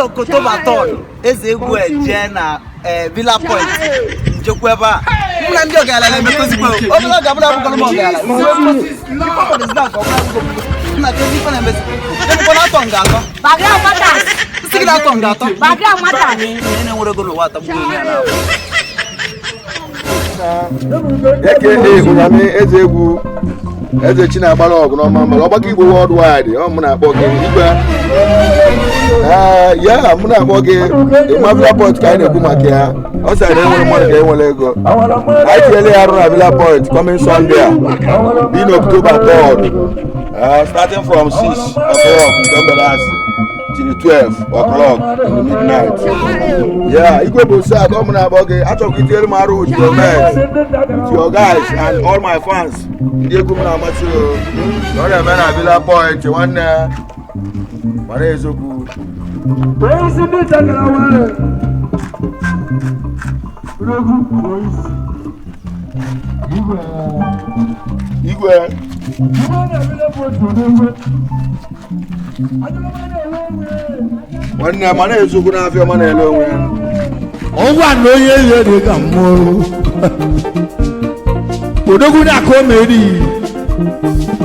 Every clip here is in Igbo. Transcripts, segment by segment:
October 3rd, eze egwu eje na Villa Point, njekwa ebe a mụ na ndị ọgaranya na-emekọzikwa. Obere oge abụla abụkọrọ m ọgaranya nna. Kezi ife na-emezi ebụkwa na atọ nga atọ. Background matters. Sị gị na atọ nga atọ. Background matters. Onye na-enwere ego n'ụwa atagbugo onwe ya n'ahụ. Aka Ụnyamị, eze egwu, eze chi na-agbara ọgụ n'ọma mara ọgbakọ Igbo worldwide. Ọ mụ na-akpọ gị igwe. Ee, ya mụ na-akpọ gị ịma Villa Point ka anyị na-ekwu maka ya. Ọ sị na enwere mmadụ ka enwere ego. Anyị tinyere ya arụ na Villa Point coming Sunday a being October 3rd, starting from 6 o'clock nke mgbede asị till 12 o'clock in the midnight. Ya igwe bụ sak, ọ mụ na-akpọ gị. Achọrọ ka itinyere m arụ with your mates, with your guys and all my fans, ndị egwu m na-amasị o. Ọ na-eme na Villa Point, nwanne, mara eziokwu. Onyeisi ndị ntakịrị nwere egwu onyeisi igwe. Igwe. Igwe na-ebile bụ otu n'egwe ajụrụ na-ele onwe. Nwanne, mara eziokwu, n'afịa ọma na-ele onwe ya. Ọgwa na onye ihe dị ka mmụọ odogwu na aka o meri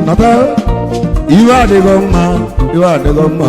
nata iwe adịghị mma, iwe adịghị mma.